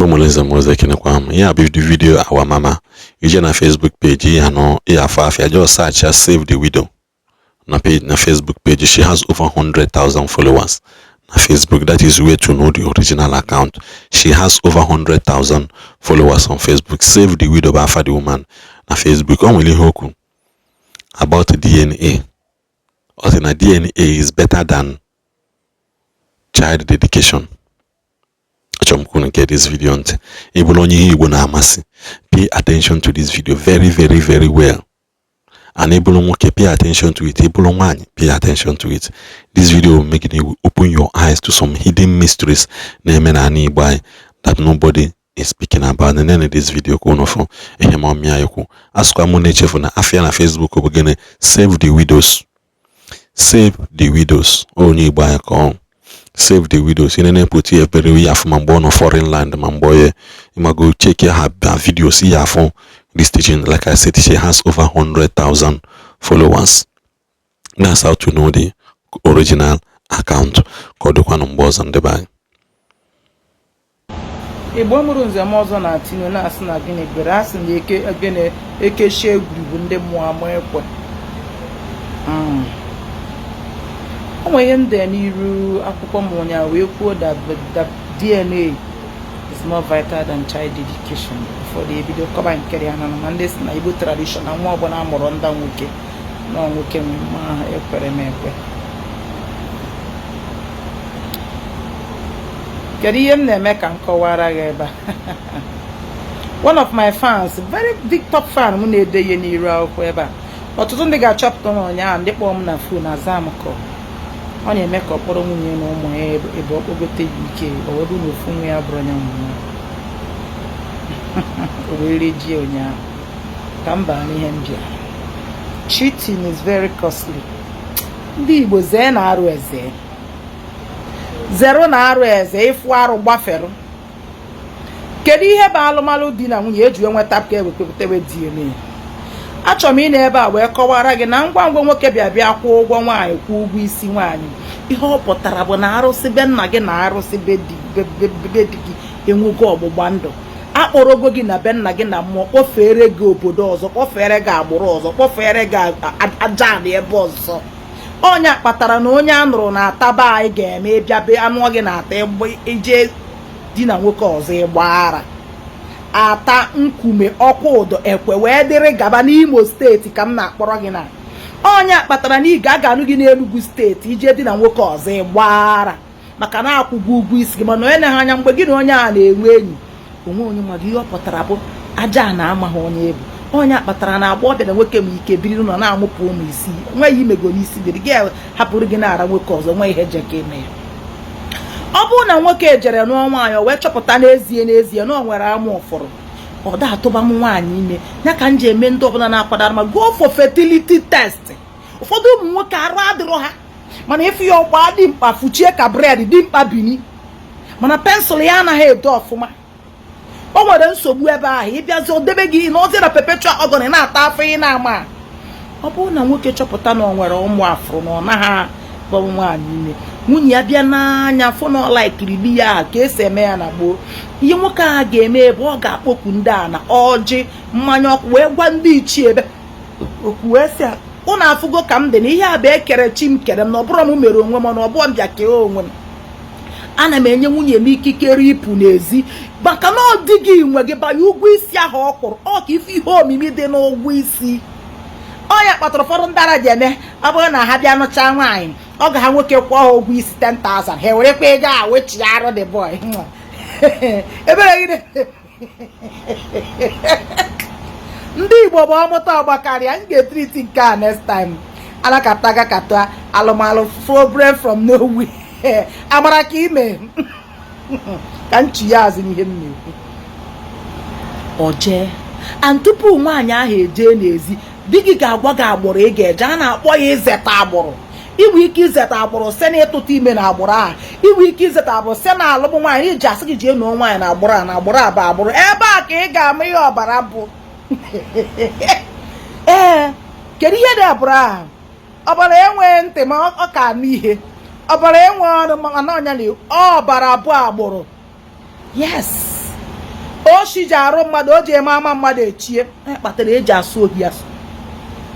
Igbo mụrụ nze m ọzọ, ekenekwa m. Ihe a bụ video our mama. Ije na Facebook page ya nọ ya afọ afịa, just search ya, "Save the Widow", na page, na Facebook page. She has over 100,000 followers na Facebook. That is where to know the original account. She has over 100,000 followers on Facebook. "Save the Widow" bụ afa the woman na Facebook. O nwere ihe okwu about DNA. Ọ sị na DNA is better than child dedication. Achọrọ m kwunu nke this video ntị. Ị bụrụ onye ihe Igbo na-amasị, pay attention to this video very, very, very well. And ị bụrụ nwoke, pay attention to it. Ị bụrụ nwaanyị, pay attention to it. This video will make you open your eyes to some hidden mysteries na-eme n'ala Igbo anyị that nobody is speaking about. And then this video ka unu fụ ihe ma ọmịa ekwu. Asụkwa mụ na-echefu na afịa na Facebook bụ gịnị? "Save the Widows". "Save the Widows", onye Igbo anyị ka ọ "Save the Widows". Ị na-epụta ebere ya afụ ma mgbe ọ nọ foreign land, ma mgbe onye ịmago check ha videos ya afụ this teaching. Like I said, she has over 100,000 followers. That's how to know the original account. Ka ọ dịkwanụ mgbe ọzọ, ndị be anyị. Igbo mụrụ nze m ọzọ na-atinye na-asị na gịnị bere asị na eke gịnị ekechie egwurugwu ndị mmụọ ama ekwe. O nwere ihe m dee n'iru akwụkwọ m ụnyaahụ wee kwuo that DNA is more vital than child dedication. Ụfọdụ ebido kọba nkere ya na ma ndị si na Igbo tradition na nwa ọbụla amụrụ nda nwoke na nwoke nwe mma ahụ. Ekwere m ekwe. Kedu ihe m na-eme ka m kọwara gị ebe a? One of my fans, very big top fan m, na-ede ihe n'iru akwụkwọ ebe a. Ọtụtụ ndị ga-achọpụta na ụnyaahụ ndị kpọọ m na phone aza m ka ọ na-eme ka ọ kpọrọ nwunye na ụmụ ya ebe ọ kpọgote ya ike, o wee bụ na ofu nwa ya bụrụ onye nwe o wee rejie ụnyaahụ. Ka m baa n'ihe m bịara. Cheating is very costly. Ndị Igbo, zee na arụ eze, zero na arụ eze. Ịfụ arụ gbaferụ. Kedu ihe bụ alụmalụ di na nwunye eji enweta ka ewepụtawe DNA? Achọrọ m ị na ebe a wee kọwara gị na ngwa ngwa nwoke bịa bịa kwụọ ụgwọ nwaanyị, kwụọ ụgwọ isi nwaanyị, ihe ọ pụtara bụ na arụsị be nna gị na arụsị be di gị enwego ọgbụgba ndụ. Akpọrọgo gị na be nna gị na mmụọ, kpọfere gị obodo ọzọ, kpọfere gị agbụrụ ọzọ, kpọfere gị aja anị ebe ọzọ. Onye kpatara na onye a nụrụ na-ataba anyị ga-eme ịbịa be anụọ gị na-ata ije di na nwoke ọzọ, ịgba ara ata nkume ọkwa ụdọ ekwe wee dịrị gaba n'Imo steeti ka m na-akpọrọ gị. Na onye kpatara na ị ga-aga anụ gị n'Enugu steeti, ije di na nwoke ọzọ, ịgba ara, maka na akwụgwọ ụgwọ isi gị. Mana onye na anya mgbe gị na onye a na-enwe enyi onwe onye ma gị, ihe ọ pụtara bụ aja na amaghị onye ebu. Onye kpatara na agbọghọbịa na nwoke nwere ike biri n'ụlọ na-amụpụ ụmụ isii, nweghị imego n'isi dịrị gị, hapụrụ gị na-ara nwoke ọzọ, nwe ihe jeka eme ya. Ọ bụrụ na nwoke jere nụọ nwaanyị, o wee chọpụta n'ezie n'ezie na ọ nwere amụ ụfọrọ, ọ da atụba m nwaanyị ime ya. Ka m ji eme ndị ọbụla na-akwadara ma go for fertility test. Ụfọdụ ụmụ nwoke arụ adịrọ ha, mana ịfụ ya ọgba dị mkpa fuchie ka bread dị mkpa bini, mana pencil ya anaghị edo ọfụma. O nwere nsogbu ebe ahụ. Ịbịazi odebe gị na ozi na perpetual agony na-ata afọ ị na-ama. Ọ bụrụ na nwoke chọpụta na ọ nwere ụmụ afụrụ na ọ naghị akpọ nwaanyị ime, nwunye ya bịa n'anya fụ na ọ laikiri di ya ka esi eme ya na gboo, ihe nwoke a ga-eme ebe ọ ga-akpọku ndị a na ọjị, mmanya ọkụ, wee gwa ndị ichie ebe okwu wee sị, ụnụ afụgo ka m dị na ihe a bụ ekere chi m kere m, na ọ bụrụ m mere onwe m, na ọ bụọ m bịa kee onwe m. Ana m enye nwunye m ikikere ịpụ n'ezi, maka na ọ dị gị nwe gị banye ụgwọ isi ahụ ọ kwụrụ. Ọ ka ife ihe omimi dị n'ụgwọ isi. Ọ ya kpatara ụfọdụ ndị ara ji eme, ọ bụrụ na ha bịa nụchaa nwaanyị, ọ ga ha nwoke kwụọ ha ụgwọ isi 10,000, ha ewerekwa ego a wechie arụ the boy ebere gị. Ndị Igbo bụ ọmụta ọgba karịa. M ga-etriti nke a next time. Alakata gakata alụmalụ problem from nowhere amara ka ime ka nchi ya azụ n'ihe m na-ekwu. O jee and tupu nwaanyị ahụ ejee n'ezi, di gị ga-agwa gị agbụrụ ị ga-eje. A na-akpọ ya izeta agbụrụ. Inwe ike izeta agbụrụ site na ịtụta ime na agbụrụ ahụ. Inwe ike izeta agbụrụ site na alụmụ nwaanyị iji asị gị jee nụọ nwaanyị na agbụrụ a, na agbụrụ a bụ agbụrụ ebe a ka ị ga-ama ihe ọbara bụ. Ee, kedu ihe dị agbụrụ ahụ? Ọbara enweghị ntị ma ọ ka anụ ihe, ọbara enwe ọnụ mana ọnya na ọbara bụ agbụrụ. Yes, Oshi ji arụ mmadụ, o ji eme ama mmadụ echie. Ya kpatara eji asụ ohi asụ.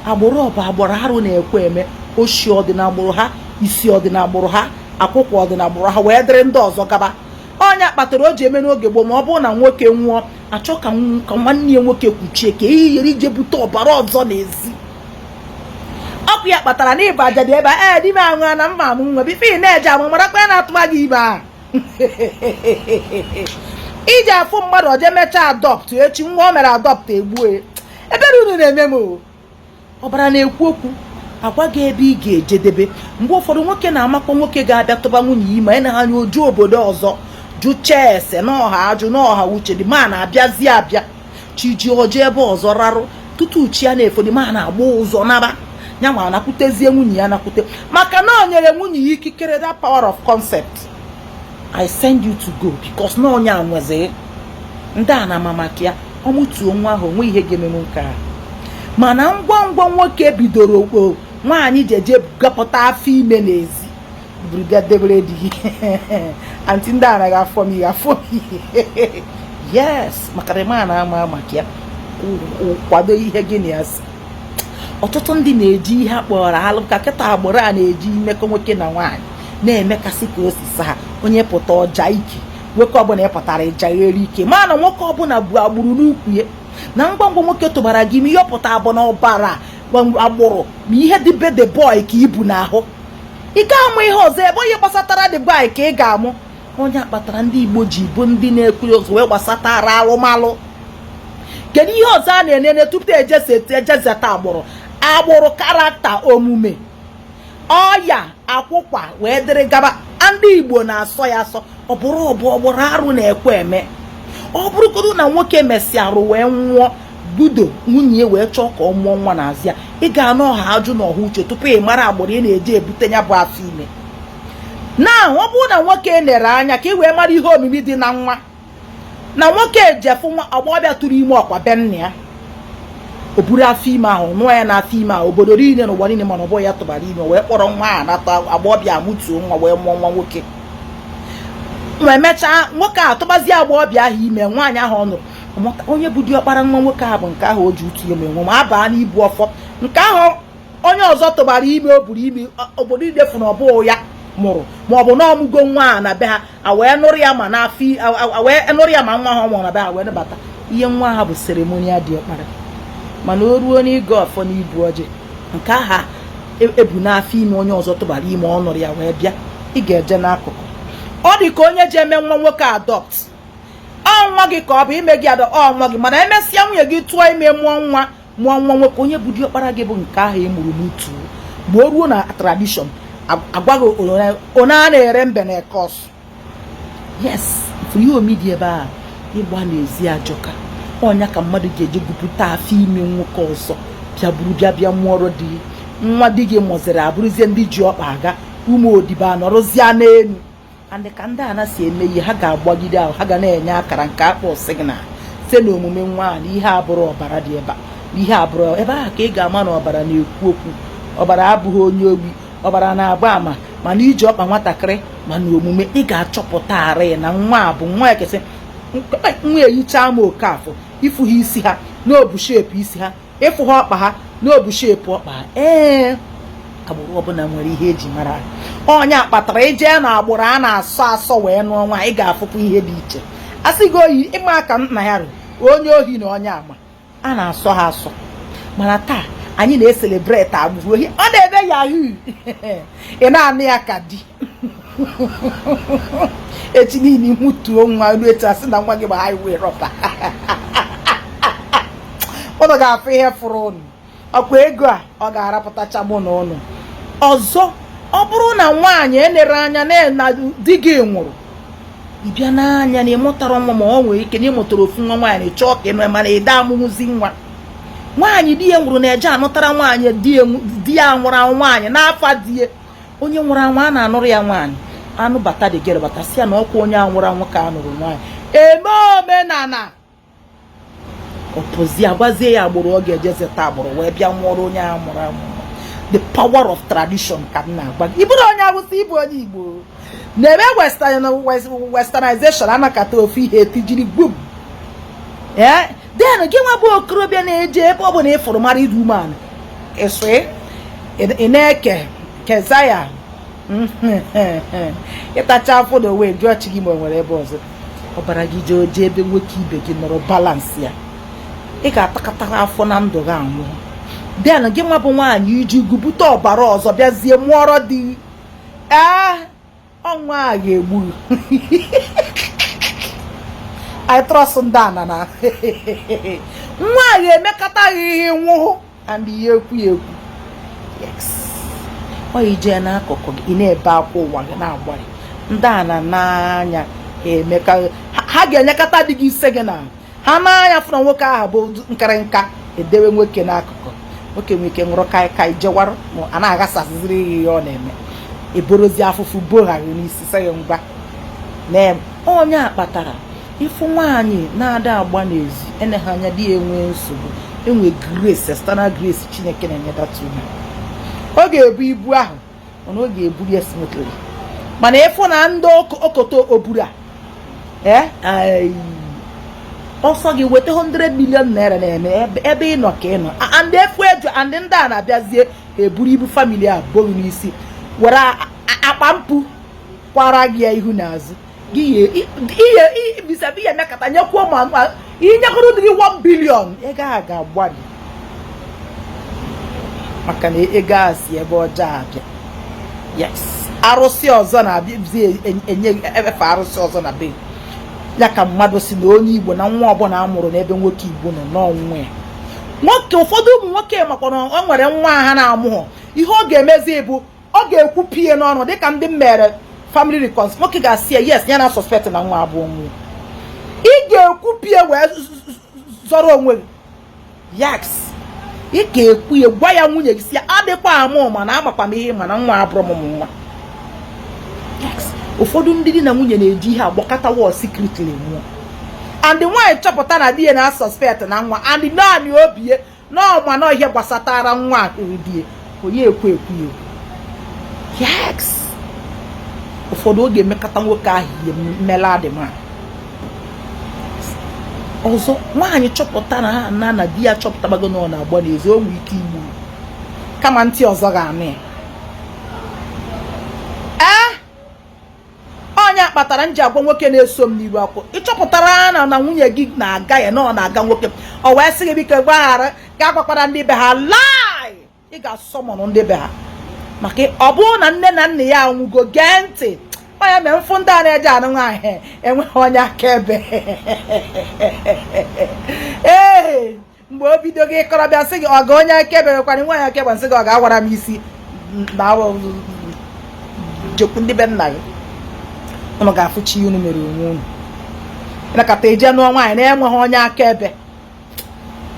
Agbụrụ ọ bụ agbụrụ arụ na-ekwe eme. Oshi ọdịnagbụrụ ha, isi ọdịnagbụrụ ha, akwụkwọ ọdịnagbụrụ ha, wee dịrị ndị ọzọ gaba. Ọnya kpatara o ji eme n'oge gboo, ma ọ bụrụ na nwoke nwụọ, achọ ka nwanne ya nwoke kwuchie ka ehi yere ije bute ọbara ọzọ n'ezi. Ọkụ ya kpatara na ịba aja dị ebe a. Ee, di m anwụ na mma amụ nwa bife ị na-eje amụ, marakwa ya na-atụba gị ibe a iji afụ mmadụ oje mechaa adopt. Echi nwa o mere adopt egbue. Ebere unu na-eme m o. Ọbara na-ekwu okwu, agwa gị ebe ị ga-ejedebe. Mgbe ụfọdụ, nwoke na-amakwa nwoke ga-abịa tụba nwunye ime ya na anya oju obodo ọzọ, jụchaa ese n'ọha, ajụ n'ọha uche dị ma na-abịazi abịa chiji ọjọọ ebe ọzọ rarụ tutu chi ya na-efo dị ma na-agba ụzọ naba ya ma nakwutezie nwunye ya, nakwute, maka na o nyere nwunye ya ikikere, that power of consent. I send you to go because na onye a nwezi ndị a na-ama maka ya. Ọmụtuo nwa ahụ, onwe ihe ga-emenwu nke a. Mana ngwa ngwa nwoke bidoro okpo nwaanyị jeje gapụta afọ ime n'ezi, buru bịa debere di gị, aunty, ndị anaghị afọ m ihe, afọ m ihe. Yes, maka na ma na-ama maka ya kwado ihe gị na ya si. Ọtụtụ ndị na-eji ihe a kpọrọ alụ ka kịta agbụrụ a na-eji mmekọ nwoke na nwaanyị na-emekasị ka o si sa ha. Onye pụta ọja ike, nwoke ọbụla ị pụtara ịjaghere ike, ma na nwoke ọbụla bụ agbụrụ n'ukwu ya. Na ngwa ngwa nwoke tụbara gị ime, ihe ọpụta bụ na ọbara agbụrụ ma ihe dị be the boy ka ibu n'ahụ. Ị ga-amụ ihe ọzọ ebe onye gbasatara the boy ka ị ga-amụ. Onye akpatara ndị Igbo ji bụ ndị na-ekwuri ụzọ wee gbasatara alụmalụ. Kedu ihe ọzọ a na-enene tupu ejezeta agbụrụ? Agbụrụ, character, omume, ọya, akwụkwa, wee dịrị gaba. Ndị Igbo na-asọ ya asọ. Ọ bụrụ ọbụ ọgbụrụ arụ na-ekwe eme. Ọ bụrụgodu na nwoke mesịarụ wee nwụọ, budo nwunye wee chọọ ka ọ mụọ nwa n'azụ ya, ị ga-anụ ọha ajụ na ọha uche tupu ị mara agbụrụ ị na-eji ebute ya bụ afọ ime. Na ọ bụrụ na nwoke lere anya ka ị wee mara ihe omimi dị na nwa na nwoke ejefu nwa agbọghọbịa tụrụ ime ọkwa be nna ya, o buru afọ ime ahụ nụọ ya. Na afọ ime ahụ, obodo niile na ụwa niile mana ọ bụ ya tụbara ime, wee kpọrọ nwa ahụ nata. Agbọghọbịa amụtuo nwa wee mụọ nwa nwoke. Ma emechaa, nwoke a tụbazie agbọghọbịa ahụ ime. Nwaanyị ahụ ọ nụrụ ọmụta onye bụ diọkpara nwa nwoke ahụ bụ nke ahụ o ji utu ya ma enwe ma abaa n'ibu ọfọ. Nke ahụ onye ọzọ tụbara ime, o buru ime, obodo niile fụ na ọ bụghị ya mụrụ, ma ọ bụ na ọmụgo nwa a na be ha, a wee nụrụ ya ma n'afọ a wee nụrụ ya, ma nwa ha ọ mụrụ na be ha wee nabata ihe nwa ha bụ ceremonial diọkpara. Mana o ruo n'ịga ọfọ n'ibu ọjị, nke aha ebu n'afọ ime onye ọzọ tụbara ime, ọ nụrụ ya wee bịa, ị ga-eje n'akụkụ. Ọ dị ka onye ji eme nwa nwoke adopt. Ọ nwa gị ka ọ bụ ime gị adopt, ọ nwa gị. Mana emesịa, nwunye gị tụọ ime, mụọ nwa, mụọ nwa nwoke, onye bụ diọkpara gị bụ nke ahụ ị mụrụ n'utu. Ma o ruo na tradition, agwaghị onye a na-ere mbe na eke ọsụ. Yes, furu ihe omi dị ebe a. Ịgba n'ezi ajọka. Ọnya ka mmadụ ga-eji gwupụta afọ ime nwoke ọzọ, bịa buru bịa bịa mụọrọ di nwa. Di gị mụziri abụrụzie ndị ji ọkpa aga ụmụ odibo anọrọzie n'elu. And ka ndị ana si eme ihe, ha ga-agbagide ahụ, ha ga na-enye akara nke akpọ signal site n'omume nwa a na ihe abụrụ ọbara dị ebe a, na ihe abụrụ ebe ahụ ka ị ga-ama na ọbara na-ekwu okwu. Ọbara abụghị onye ogbi, ọbara na-agba ama. Mana iji ọkpa nwatakịrị, mana omume, ị ga-achọpụta arị na nwa a bụ nwa ekesị nwa. Ehicha m oke afọ ịfụ ha isi ha n'obu shape isi ha, ịfụ ha ọkpa ha n'obu shape ọkpa ha. Ee, agbụrụ ọbụla nwere ihe eji mara ha. Ọnya kpatara ije na agbụrụ a na-asọ asọ wee nụọ nwa, ị ga-afụkwa ihe dị iche. A sị gị oyi ịma aka nna ya rụrụ onye ohi na onye ama a na-asọ ha asọ. Mana taa anyị na-ecelebrate agbụrụ ohi, ọ na-eme yahoo, ị na-anụ ya ka di echi niile imutuo nwa elu etu asị na nwa gị gba highway robber. Ụnụ ga-afụ ihe fụrụ ụnụ ọkwa ego a ọ ga-arapụtacha mụ na ụnụ ọzọ. Ọ bụrụ na nwaanyị enere anya na di gị nwụrụ, ị bịa n'anya na ịmụtara nwa, ma ọ nwere ike na ịmụtara ofu nwa nwaanyị, chọọ ka ị mana ịda amụmụzi nwa nwaanyị di ya nwụrụ, na-eje anụtara nwaanyị di ya nwụrụ anwụ nwaanyị n'afa di ya. Onye nwụrụ anwụ a na-anụrụ ya nwaanyị anụbata dị gịrị bata si ya na ọkwa onye a nwụrụ anwụ ka a nụrụ nwaanyị eme omenala. Ọ pụzie, agwazie ya agbụrụ ọ ga-eje zeta agbụrụ wee bịa nwụọrọ onye ahụ mụrụ amụ. The power of tradition ka m na-agwa gị. Ị bụrụ onye Awụsa, ịbụ onye Igbo na-eme westernization, anakọta ofu ihe etijiri gbum. Ee, then gị nwa bụ okorobịa na-eje ebe ọ bụla ị fụrụ married woman, ịsị ị na-eke kezaya, ịtacha afọ na owe jụọ chi gị ma o nwere ebe ọzọ ọbara gị jee oje ebe nwoke ibe gị nọrọ balance ya, ị ga-atakatara afọ na ndụ gị anwụ. Then gị nwa bụ nwaanyị iji gụbute ọbara ọzọ bịazie mụọrọ di, ee, ọnwa a ga-egbu. I trust ndị ana na nwa a ga-emekọta gị ihe nwụhụ and ihe ekwu ya ekwu. Yes, ọ ije n'akụkụ gị, ị na-ebe akwa, ụwa gị na-agbalị. Ndị ana n'anya emeka ha ga-enyekọta dị gị ise gị na ha n'anya fụna nwoke ahụ bụ nkịrịnka edewe nwoke n'akụkụ. Nwoke nwere ike ṅụrụ kaikai jewarụ, ma a na-aghasasịrị ya ihe ọ na-eme, eborozi afụfụ bogharị n'isi, sị ya ngwa na onye a kpatara ịfụ nwaanyị na-ada agba n'ezi eneghị anya di ya enwe nsogbu, enwe grace, external grace Chineke na-enye that woman. Ọ ga-ebu ibu ahụ, mana ọ ga-eburu ya smoothly. Mana ịfụ na ndị okoto oburu a, ee, ọsọ gị weta 100 million naira na-eme ebe ị nọ ka ị nọ and efu eju and ndị a na-abịazie eburu ibu family a boghị n'isi, were akpa mpụ kwara gị ya ihu n'azụ gị ihe bisabi ihe emekata nyekwuo, ma inyegoro dị gị 1 billion, ego a ga-agbari maka na ego a si ebe ọjọọ abịa. Yes, arụsị ọzọ na-abịazi enye efe arụsị ọzọ na be ya ka mmadụ si na onye Igbo na nwa ọbụla a mụrụ n'ebe nwoke Igbo nọ n'ọnwụ ya nwoke. Ụfọdụ ụmụ nwoke makwa na o nwere nwa ha na-amụghọ, ihe ọ ga-emezi bụ ọ ga-ekwu pie n'ọnụ dịka ndị mere family reconciliation. Nwoke ga-asị ya yes, ya na suspect na nwa abụọ nwa. Ị ga-ekwu pie wee zọrọ onwe gị. Yes, ị ga-ekwu ya, gwa ya nwunye gị, si ya adịkwa ama mana amakwa m ihe, mana nwa abụrụ m nwa. Yes, ụfọdụ ndị di na nwunye na-eji ihe agbakọta wọ secretly nwụọ, and nwaanyị chọpụta na di ya na suspect na nwa and naanị obi ya n'ọma na ihe gbasatara nwa akpịrị di ya, onye ekwu ekwu ya ekwu. Yes, ụfọdụ oge emekọta nwoke ahụ ihe mmela adịma ọzọ. Nwaanyị chọpụta na ha na di ya chọpụtabago na ọ na-agba n'ezi, o nwee ike igbu kama ntị ọzọ ga-anụ ya. Ee, onye kpatara m ji agwa nwoke na-eso m n'iru akwụkwọ, ịchọpụtara na nwunye gị na-aga ya na ọ na-aga nwoke, ọ wee sị gị biko gbaghara, ga gwakwara ndị be ha lie, ị ga-asọmọnụ ndị be ha maka ọ bụrụ na nne na nna ya anwụgo. Gee ntị, onye mee mfụ ndị a na-eje anụ nwaanyị enweghị onye akaebe. Ee, mgbe o bido gị ịkọrọbịa sị gị ọ ga onye akaebe nwekwara nwaanyị akaebe, nsị gị ọ ga-awara m isi na jekwu ndị be nna gị, unu ga-afụchi unu mere onwe unu ịnakọta eje nụọ nwaanyị na-enweghị onye akaebe.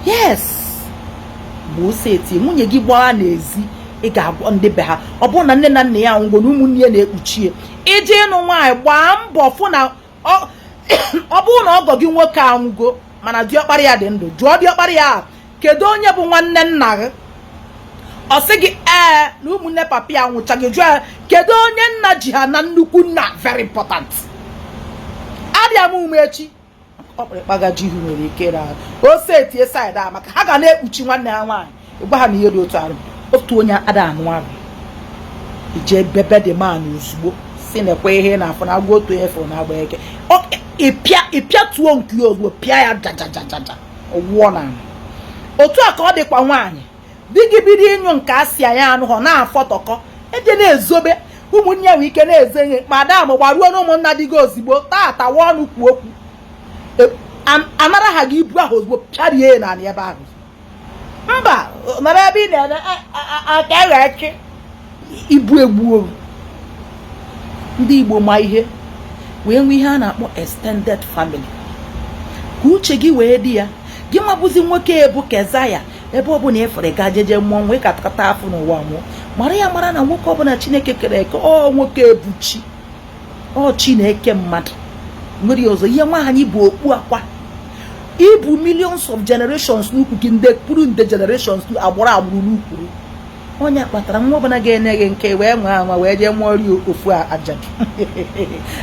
Yes, mgbe o si etie nwunye gị gbaa n'ezi, ị ga-agwa ndị be ha. Ọ bụrụ na nne na nna ya anwụgo na ụmụnne ya na-ekpuchi ya, ije ịnụ nwaanyị, gbaa mbọ fụ na ọ bụrụ na ọgọ gị nwoke anwụgo mana diọkpara ya dị ndụ, jụọ diọkpara ya, kedu onye bụ nwanne nna gị? Ọ sị gị ee, na ụmụnne papa ya nwụcha gị. Jụọ ya kedu onye nna ji ha na nnukwu nna. Very important. Abịa m ume echi, ọkpụrịkpa gaji ihu nwere ike ịra ose etie side a maka ha ga na-ekpuchi nwanne ha nwaanyị. Ịgwa ha na ihe dị otu arụ otu onye ada anụ arụ ije bebe dị man ozugbo si nekwa ihe na-afụ na agwa otu onye fụrụ na-agba eke ịpịa ịpịatuo nke ya ozugbo, pịa ya jajajajaja wụọ na otu a ka ọ dịkwa. Nwaanyị di gị bido ịnyụ nke asị anyị anụghọ na-afọtọkọ eje na-ezobe ụmụnne ya nwee ike na-ezo ihe, madam gbaruo na ụmụnna di gị ozugbo taatawa ọnụ kwuo okwu, anara ha gị ibu ahụ ozugbo, pịarie n'ala ebe ahụ. Mba, nọrọ ebe ị na-eme aka ewe ibu egbuo. Ndị Igbo ma ihe wee nwee ihe a na-akpọ extended family ka uche gị wee dị ya. Gị mabụzi nwoke ebu kezaya ebe ọbụla ịfụrụ ga jeje mụọ nwee ka takata afọ n'ụwa mụọ mara ya, mara na nwoke ọbụla Chineke kere eke, ọ nwoke ebuchi, ọ Chineke mmadụ nwere ọzọ. Ihe nwaanyị bụ okpu akwa ibu millions of generations n'ukwu gị, nde kwuru nde generations, agbụrụ agbụrụ n'ukwuru. Onye kpatara nwa ọbụla ga-enye gị nke wee nwee anwa wee jee mụọ ri ofu ajadu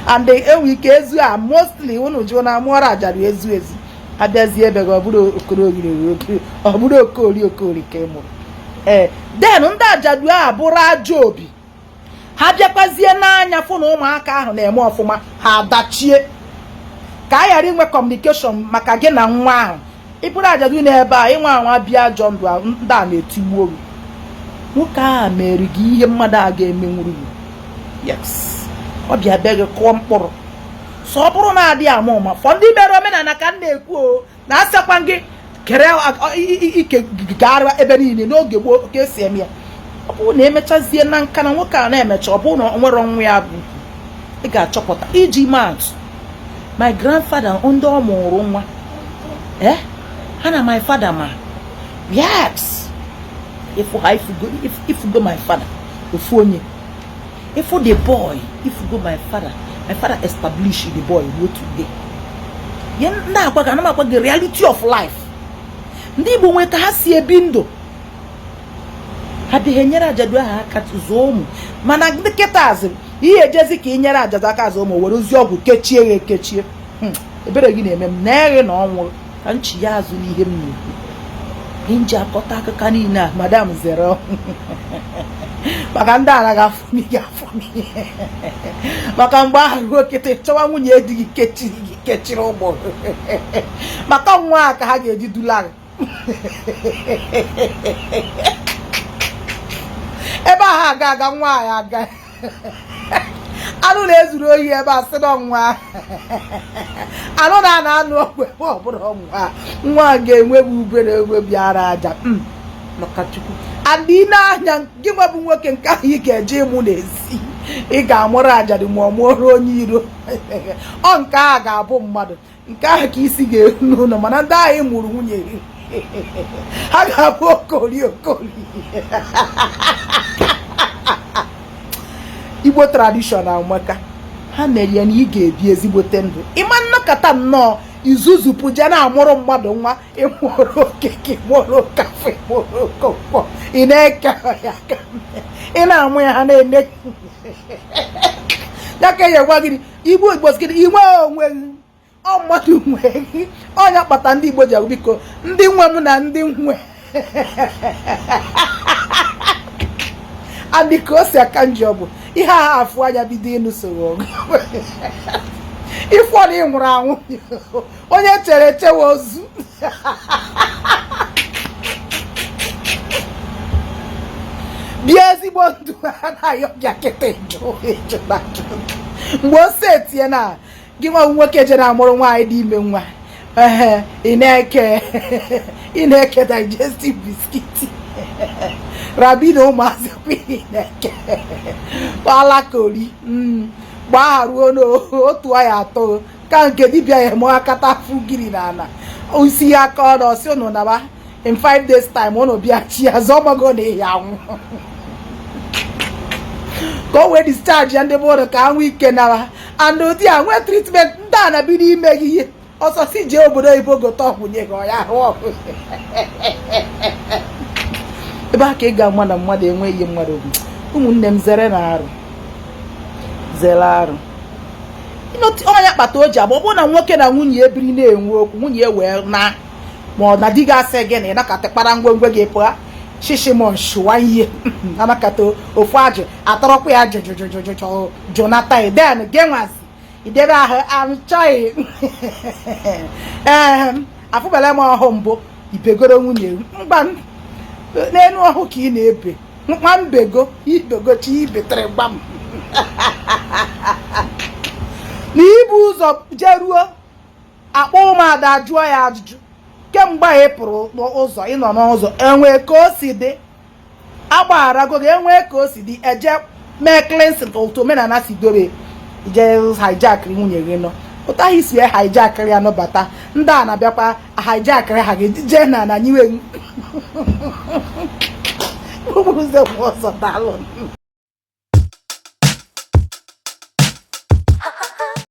and enwe ike ezu a mostly unu jụụ na mụọrọ ajadu ezu ezu. Abịazie ebe gị, ọ bụrụ okorogiri, ọ bụrụ okori okori ka ị mụrụ. Ee, then ndị ajadu a bụrụ ajọ obi, ha bịakwazie n'anya fụ na ụmụaka ahụ na-eme ọfụma, ha adachie ka a ghara inwe communication maka gị na nwa ahụ. Ị bụrụ ajadu n'ebe a, ịnwa anwa bịa ajọ ndụ, ndị a na-etigbu obi. Nwoke a mere gị ihe mmadụ a ga-emenwuru gị. Yes, ọ bịa bịa gị kụọ mkpụrụ. So ọ bụrụ na adịghị ama ụma fọ ndị mere omenala ka m na-ekwu o, na asịkwa gị kere ike gara ebe niile n'oge gboo ka esi eme ya. Ọ bụrụ na emechazie na nka na nwoke a na-emecha, ọ bụrụ na ọ nwere nwa ya bụ ị ga-achọpụta. Iji maatụ, my grandfather, ndị ọ mụrụ nwa, eh, ha na my father ma. Yes, ịfụ ha, ifugo my father ofu onye, ịfụ the boy, ifugo my father. My father establish the boy ruo today. Ihe na-agwa gị, ana m agwa gị reality of life. Ndị Igbo nwee ka ha si ebi ndụ ha, bịa enyere ajadu ahụ aka zụọ ụmụ. Mana ndị kịta ihe ejezi ka ị nyere ajadu aka zụọ ụmụ, were ozi ọgwụ kechie ya ekechie. Ebere gị na-eme m na-eghe na ọnwụ ka nchi ya azụ n'ihe m na-ekwu nji akọta akụkọ niile a. Madam, zere maka ndị ala ga-afụ ga-afụ, maka mgbe ahụ ruo kịta chọwa nwunye di gị kechiri gị, kechiri ụgbọ, maka nwa a ka ha ga-eji dula gị ebe ahụ aga aga nwa ya aga. Anụ na-ezuru ohi ebe a sị na nwa anụ na-ana anụ ọgwụ ebe ọ bụrụ nwa nwa ga-enwe bụ ubere egwe bịara aja maka Chukwu. And ị na-anya gị nwa bụ nwoke, nke ahụ ị ga-eje ịmụ n'ezi, ị ga-amụrụ ajadu ma ọ mụọrọ onye iro. Ọ nke ahụ ga-abụ mmadụ, nke ahụ ka isi ga-eru n'ụlọ. Mana ndị ahụ ị mụrụ nwunye ha ga-abụ okori okori. Igbo tradition amaka, ha mere ya na ị ga-ebi ezigbote ndụ. Ịma nnọkọta nnọọ izuzupụ je na-amụrụ mmadụ nwa, ịmụrụ okeke, ịmụrụ kafe, ịmụrụ okonkwo, ị na-eke ya aka, ị na-amụ ya, ha na-ene ya ka enye gwa gị. Igbo Igbo sị gị inwe onwe gị, ọ mmadụ nwe gị. Ọnya kpata ndị Igbo ji agụ, biko, ndị nwe m na ndị nwe adị ka o si aka njọ bụ ihe agha afụ anya bido ịnụsoro ọgụ. Ịfụ na ị nwụrụ anwụ, onye chere echewe ozu. Bịa ezigbo ndụ anaghị ọbịa kịta ịjụ ịjụ na ajụ mgbe o si etinye na gị nwa nwoke jere amụrụ nwaanyị dị ime nwa. Ee, ị na-eke digestive biscuit Rabino, ụmụazị ị na-eke alakori gbaa ruo n'otu aya atọ ka nke dibịa ya eme akata afụ gịrị na ala isi ya aka ọnụ ọsị ụnụ naba in 5 days time, ụnụ bịa chi ya zọ ọgbago na ịhịa anwụ ka o wee discharge ya ndị bụ ụlọ ka anwụ ike nara. And ụdị a nwee treatment ndị a na-bido ime gị ihe ọsọ si jee obodo oyibo gote ọgwụ nye gị ọya ahụ ọgwụ ebe a ka ị ga-ama na mmadụ enwe ihe mmadụ bụ. Ụmụnne m, zere na arụ, zere arụ. Ọnya kpata o ji agba, ọ bụrụ na nwoke na nwunye ebiri na-enwe okwu, nwunye wee na ma ọ na di ga-asị gị na ịnakọta kpara ngwongwo gị pụọ shishimonshuwa ihe anakọta ofu ajụ atọrọkwa ya jụjụjụjụjụ jụnata. Den gị nwazi idebe ahụ achọghị. Ee, afụbele m ọhụ mbụ ibegoro nwunye mgba n'elu ọhụ ka ị na-ebe nwa mbego ibegochi ibetere gbam na ibu ụzọ jeruo akpọ ụmụada jụọ ya ajụjụ kemgbe ị pụrụ n'ụzọ, ịnọ n'ụzọ enwee ka o si dị, agbagharago gị, enwee ka o si dị, eje mee cleansing ka otu omenala si dobe. Ije hijackịrị nwunye gị nọ ụtọ ahụ isi hijackịrị ya nọbata, ndị a na-abịakwa hijackịrị ha gị jee na na nyiwe ụzọ ọzọ. Daalụ.